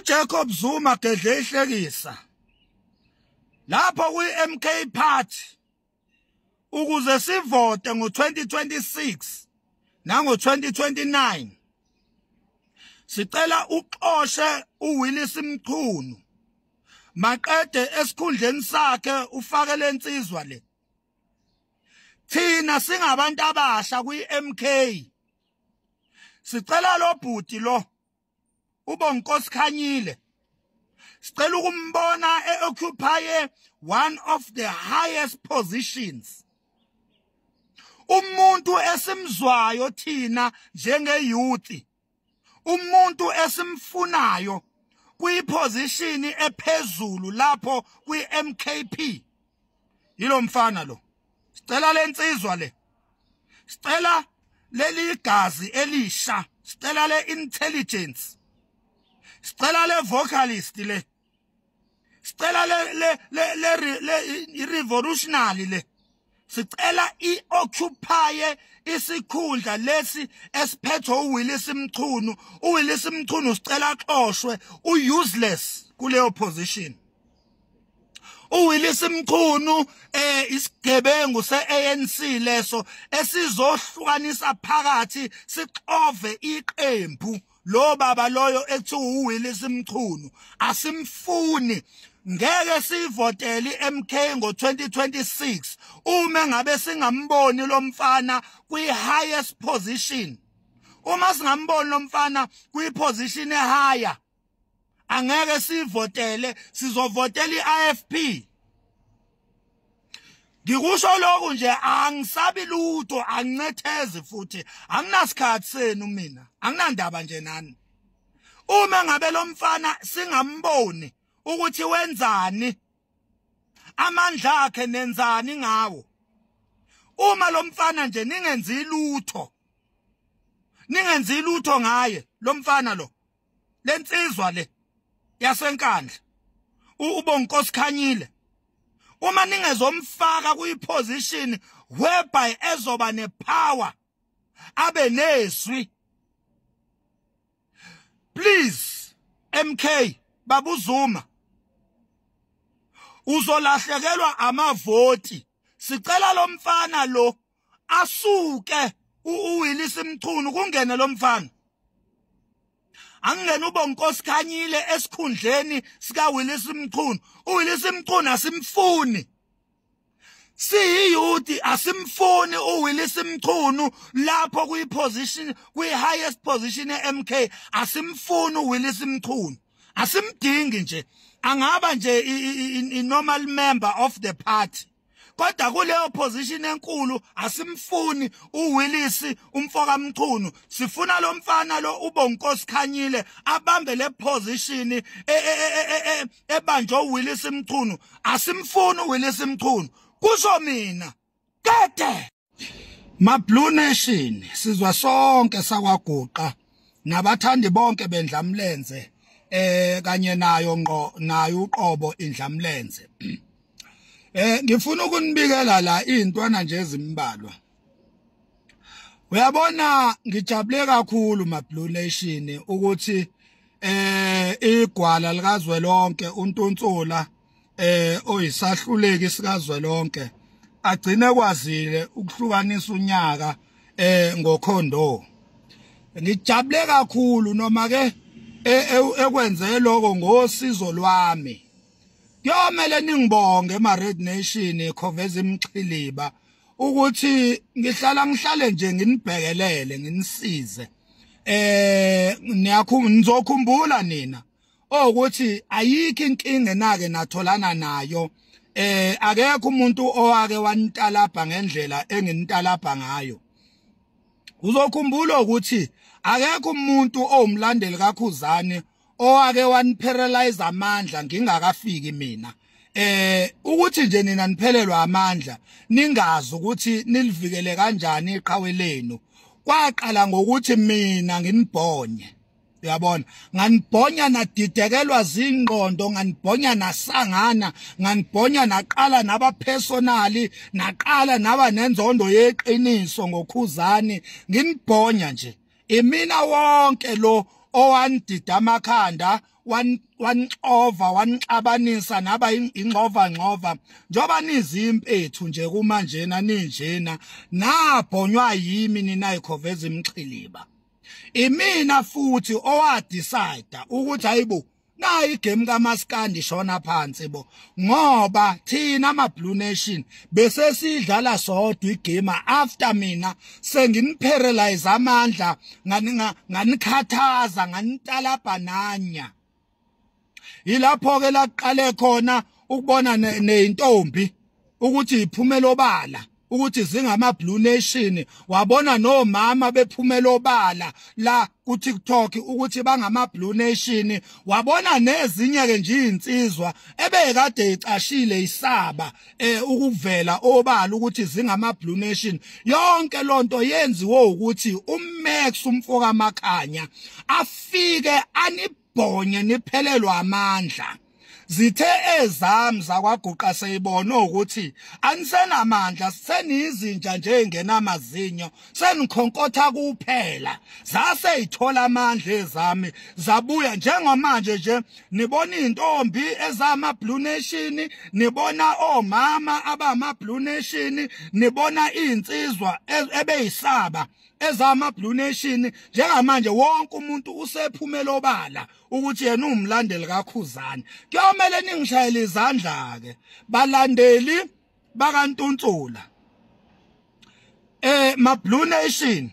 uJacob Zuma gedle ihlekisa lapho kwi-MK Party ukuze sivote ngo-2026 nango-2029. Sicela uxoshe uWillis Mchunu maqede esikhundleni sakhe ufake lensizwa le. Thina singabantu abasha kwi-MK, sicela lo bhuti lo uBonkosi Khanyile, sicela ukumbona e-occupy one of the highest positions. Umuntu esimzwayo thina njenge-youth, umuntu esimfunayo kwiposition ephezulu lapho kwi-MKP yilo mfana lo. Sicela lensizwa le, sicela leli gazi elisha, sicela le intelligence, sicela le vocalist le, sicela le revolutionary le, sicela i-occupy isikhundla lesi esiphethwe uWillis Mchunu. uWillis Mchunu sicela axoshwe, u-useless kuleyo position. uWillis Mchunu isigebengu se-ANC leso esizohlukanisa phakathi sixove iqembu. Lo baba loyo ekuthiwa uWillis Mchunu asimfuni, ngeke sivotele iMK ngo-2026 uma ngabe singamboni lo mfana kwi-highest position. Uma singamboni lo mfana kwi-position ehigher, angeke sivotele, sizovotela i-IFP. Ngikusho lokhu nje angisabi lutho, angincethezi futhi anginasikhathi senu mina, anginandaba nje nani. Uma ngabe lo mfana singamboni ukuthi wenzani, amandla akhe nenzani ngawo, uma lo mfana nje ningenzi lutho, ningenzi lutho ngaye lo mfana lo, lensizwa le yaseNkandla uBonkosi Khanyile, uma ningezomfaka kuyiposition whereby ezoba nepower abe nezwi, please MK babuZuma uzolahlekelwa amavoti. Sicela lo mfana lo asuke uWillis Mchunu, kungene lo mfana, angene uBonkosi Khanyile esikhundleni sika Willis Mchunu. uWillis Mchunu asimfuni, siyiyouth asimfuni uWillis Mchunu lapho kuyiposition, kwi-highest position e-MK asimfuni uWillis Mchunu, asimdingi nje. Angaba nje i-normal member of the party, kodwa kuleyo position enkulu asimfuni uWillis umfoka Mchunu. Sifuna lo mfana lo uBonkosi Khanyile abambe le position ebanjwe uWillis Mchunu. Asimfuni uWillis Mchunu, kusho mina. Kede Ma Blue Nation, sizwa sonke sakwaguqa nabathandi bonke bendlamlenze kanye nayo ngqo nayo uqobo indlamlenze. Ngifuna ukunibikela la izintwana nje ezimbalwa. Uyabona ngijabule kakhulu Ma Blue Nation ukuthi igwala likazwelonke uNtunsula oyisahluleki sikazwelonke agcine kwazile ukuhlukanisa unyaka ngokhondo. Ngijabule kakhulu noma ke ekwenze lokho ngosizo lwami. Kuyomele ningibonge ema Red Nation khoveza imxhiliba ukuthi ngihlala ngihlale nje nginibhekelele nginisize. Nizokhumbula nina ukuthi ayikho inkinga nake natholana nayo. Akekho umuntu owake wanitalabha ngendlela enginitalabha ngayo. Uzokhumbula ukuthi akekho umuntu owumlandeli kaKhuzani owake waniparalyze amandla ngingakafiki mina. Ukuthi nje nina niphelelwa amandla ningazi ukuthi nilivikele kanjani iqhawe lenu. Kwaqala ngokuthi mina nginibhonye. Uyabona, nganibhonya nadidekelwa zingqondo, nganibhonya nasangana, nganibhonya naqala naba personally, naqala naba nenzondo yeqiniso ngoKhuzani. Nginibhonya nje imina wonke lo owanidida amakhanda, wanixova wanixabanisa naba ingxova ngxova njoba nizimpethu nje kumanjena ninjena nabhonywa yimi nina ikhoveza imxhiliba. Imina futhi owadecide ukuthi hayibo nayi igame kaMaskandi shona phansi bo, ngoba thina ama Blue Nation bese sidlala sodwa igame after mina senginiparalyze amandla nganikhathaza nganitalabha nanya. Yilapho ke laqale khona ukubona neintombi ukuthi iphumela obala ukuthi zingama Blue Nation, wabona nomama bephumela obala la ku TikTok ukuthi bangama Blue Nation, wabona nezinye ke nje insizwa ebekade icashile isaba ukuvela obala ukuthi zingama Blue Nation. Yonke lonto yenziwe ukuthi uMax umfoka Makhanya afike anibhonye niphelelwa amandla. Zithe ezami zakwaguqa seyibona ukuthi anisenamandla, senizinja nje engenamazinyo, senikhonkotha kuphela. Zase ithola amandla ezami zabuya. Njengamanje nje nibona intombi ezama Blue Nation, nibona omama abama Blue Nation, nibona insizwa ebeyisaba ezama Blue Nation. Njengamanje wonke umuntu usephumela obala ukuthi yena umlandeli kaKhuzani. Kuyomele ningishayele izandla ke balandeli bakaNtuntsula, ma Blue Nation.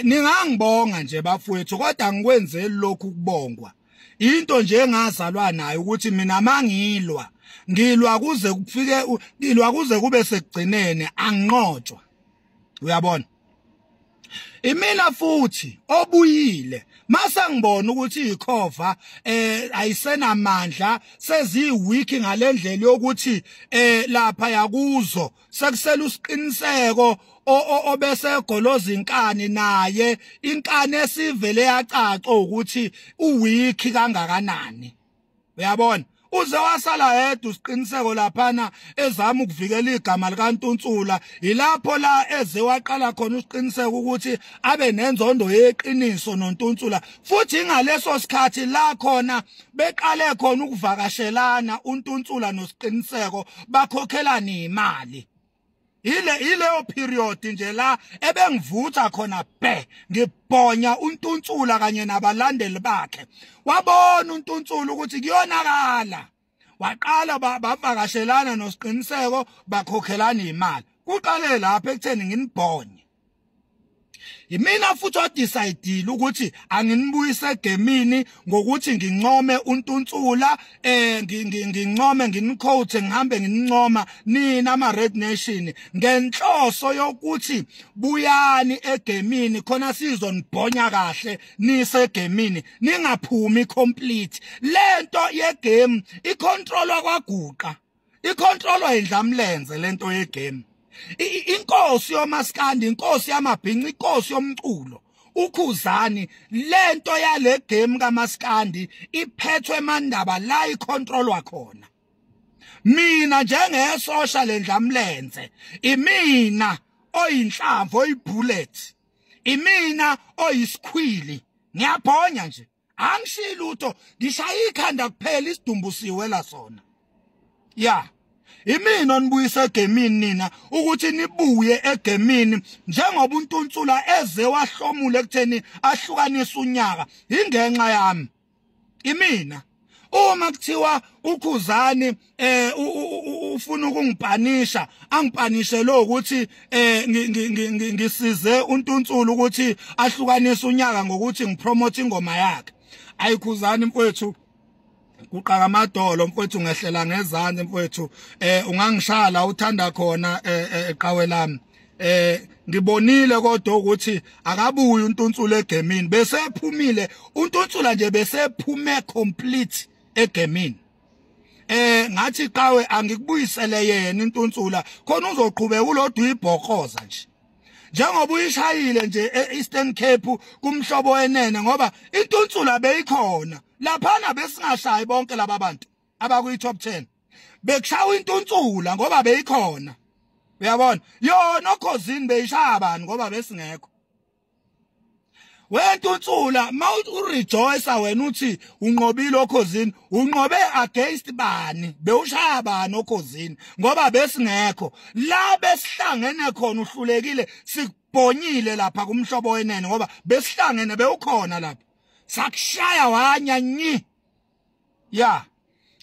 Ningangibonga nje bafowethu, kodwa ngikwenzeli lokhu kubongwa. Into nje engazalwa nayo ukuthi mina mangilwa ngilwa kuze kufike, ngilwa kuze kube sekugcineni, anginqotshwa. Uyabona, imina futhi obuyile mase ngibona ukuthi ikhova ayisenamandla, seziyi-weak ngalendlela yokuthi lapha yakuzo sekusela usiqiniseko obese goloza inkani, naye inkani esivele yacaca ukuthi uweak kangakanani. Uyabona, uze wasala yedwa usiqiniseko laphana ezama ukuvikela igama likaNtuntsula. Yilapho la eze waqala khona usiqiniseko ukuthi abe nenzondo yeqiniso noNtuntsula, futhi ingaleso sikhathi la khona beqale khona ukuvakashelana uNtuntsula nosiqiniseko bakhokhelana imali. Ileyo period nje la ebengivutha khona bhe ngibhonya uNtuntsula kanye nabalandeli bakhe. Wabona uNtuntsula ukuthi kuyonakala, waqala bavakashelana nosiqiniseko bakhokhelana imali. Kuqale lapha ekutheni nginibhonye. Imina futhi odecide ukuthi anginibuyise egemini ngokuthi ngincome uNtuntsula, ngincome nginiquote ngihambe nginincoma nina ama Red Nation ngenhloso yokuthi buyani egemini khona sizonibhonya kahle nisegemini ningaphumi complete. Lento yegame icontrolwa kwaguqa, icontrolwa indlamlenze lento yegame. Inkosi yomaskandi, inkosi yamabhinci, inkosi yomculo uKhuzani, lento yale game kaMaskandi iphethwe emandaba la icontrolwa khona. Mina njengesosha lendlamlenze, imina oyinhlamvu oyibullet, imina oyisikhwili, ngiyabhonya nje angishiyi lutho, ngishaya ikhanda kuphela isidumbu siwela sona. Ya, imina onibuyise egemini nina ukuthi nibuye egemini njengoba uNtuntsula eze wahlomula ekutheni ahlukanise unyaka ingenxa yami. Imina uma kuthiwa uKhuzani ufuna ukungipanisha, angipanishe lo ukuthi ngisize uNtuntsula ukuthi ahlukanise unyaka ngokuthi ngipromote ingoma yakhe. Ayikhuzani mfowethu, kuqaka amadolo mfowethu, ngehlela ngezansi mfowethu, ungangishala uthanda khona eqhawe lami. Ngibonile kodwa ukuthi akabuyi uNtuntsula egemini, bese ephumile uNtuntsula nje, bese ephume complete egemini. Ngathi qawe angikubuyisele yena uNtuntsula khona uzoqhubeka ulodwa ibhokoza nje njengoba uyishayile nje e-Eastern Cape kumhlobo wenene, ngoba intuntsula beyikhona laphana, besingashayi bonke laba bantu abakuyi top 10 bekushawa intuntsula ngoba beyikhona. Uyabona, yona okhozini beyishaya abantu ngoba besingekho. Wentunsula urejoice wena uthi unqobile okhozini, unqobe against bani? Bewushaya bani okhozini? Ngoba besingekho la besihlangene khona, uhlulekile, sikubhonyile lapha kumhlobo wenene ngoba besihlangene, bewukhona lapha, sakushaya wanya nyi. Ya,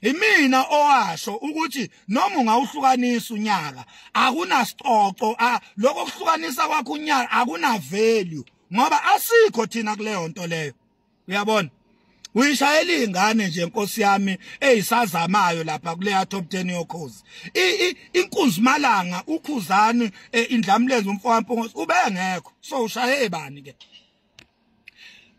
imina owasho ukuthi noma ungawuhlukanisa unyaka akunasicoco, lokho kuhlukanisa kwakho unyaka akuna value ngoba asikho thina kuleyo nto leyo. Uyabona, uyishayela ingane nje Nkosi yami eyisazamayo lapha kuleya top 10 yokhozi. Inkunzimalanga uKhuzani indlamlenze umfowampungosi ubengekho, so ushaye bani ke?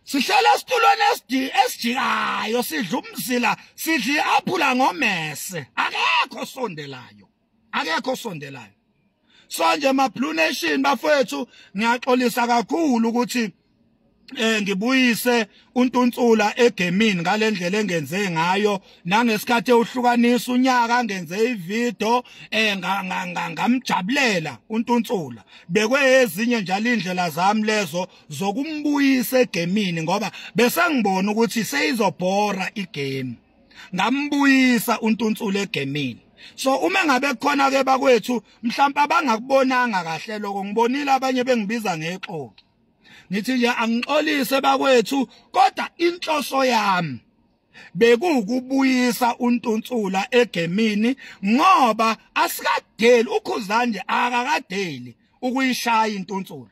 Sihlala esitulweni esijikayo, sidla umzila, sidla iaphula ngomese, akekho sondelayo, akekho sondelayo. So nje ma Blue Nation bafowethu, ngiyaxolisa kakhulu ukuthi ngibuyise uNtuntsula egemini ngalendlela engenze ngayo, nangesikhathi ehlukanisa unyaka ngenze ivideo ngamjabulela uNtuntsula. Bekwezinye njalo indlela zami lezo zokumbuyisa egemini ngoba bese ngibona ukuthi seyizobhora igame, ngambuyisa uNtuntsula egemini. So uma ngabe kukhona ke bakwethu mhlawumbe abangakubonanga kahle lokho, ngibonile abanye bengibiza ngexoki, ngithi nje angixolise bakwethu, kodwa inhloso yami bekukubuyisa uNtuntsula egemini ngoba asikadeli uKhuzani nje, akakadeli ukuyishaya intuntsula.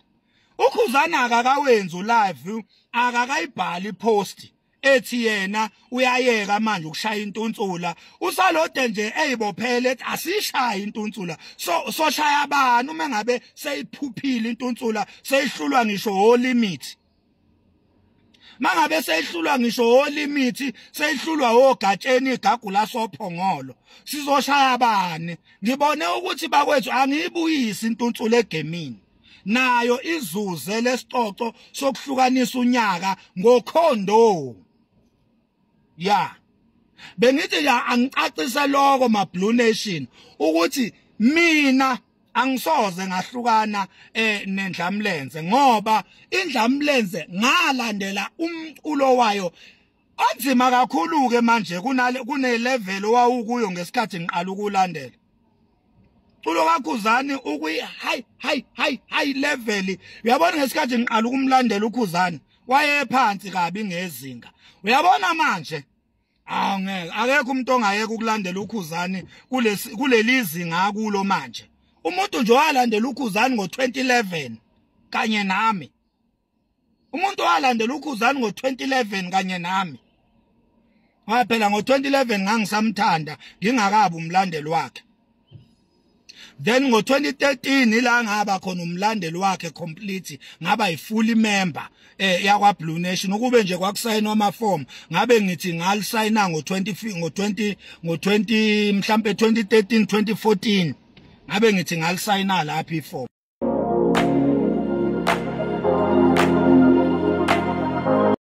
UKhuzani akakawenzi live, akakayibhali post ethi yena uyayeka manje ukushaya intuntsula, usalode nje eyibophele ethi asishaye intuntsula. So soshaya abantu uma ngabe seyiphuphile intuntsula, seyihlulwa ngisho olimit, mangabe seyihlulwa ngisho olimit, seyihlulwa ogatsheni igagu lasophongolo, sizoshaya bani? Ngibone ukuthi bakwethu angiyibuyisi intuntsula egemini, nayo izuze lesicoco sokuhlukanisa unyaka ngokhondo. Ya, bengithi ya angicacise lokho ma Blue Nation ukuthi mina angisoze ngahlukana nendlamlenze ngoba indlamlenze ngalandela umculo wayo onzima kakhulu ke manje kune level owawukuyo ngesikhathi ngiqala ukulandela. Culo kaKhuzani ukuyi high high high high level. Uyabona ngesikhathi ngiqala ukumlandela uKhuzani wayephansi kabi ngezinga. Uyabona manje awungeke, akekho umuntu ongayeka ukulandela uKhuzani kuleli zinga kulo manje. Umuntu nje walandela uKhuzani ngo2011 kanye nami, umuntu walandela uKhuzani ngo2011 kanye nami, ngoba phela ngo2011 ngangisamthanda ngingakabi umlandeli wakhe. Then ngo2013 ila ngaba khona umlandeli wakhe complete, ngaba yi-full member yakwa Blue Nation. Ukube nje kwakusayinwa ama form ngabe ngithi ngalisayina ngo20 ngo20 mhlambe 2013 2014, ngabe ngithi ngalisayina lapha iform.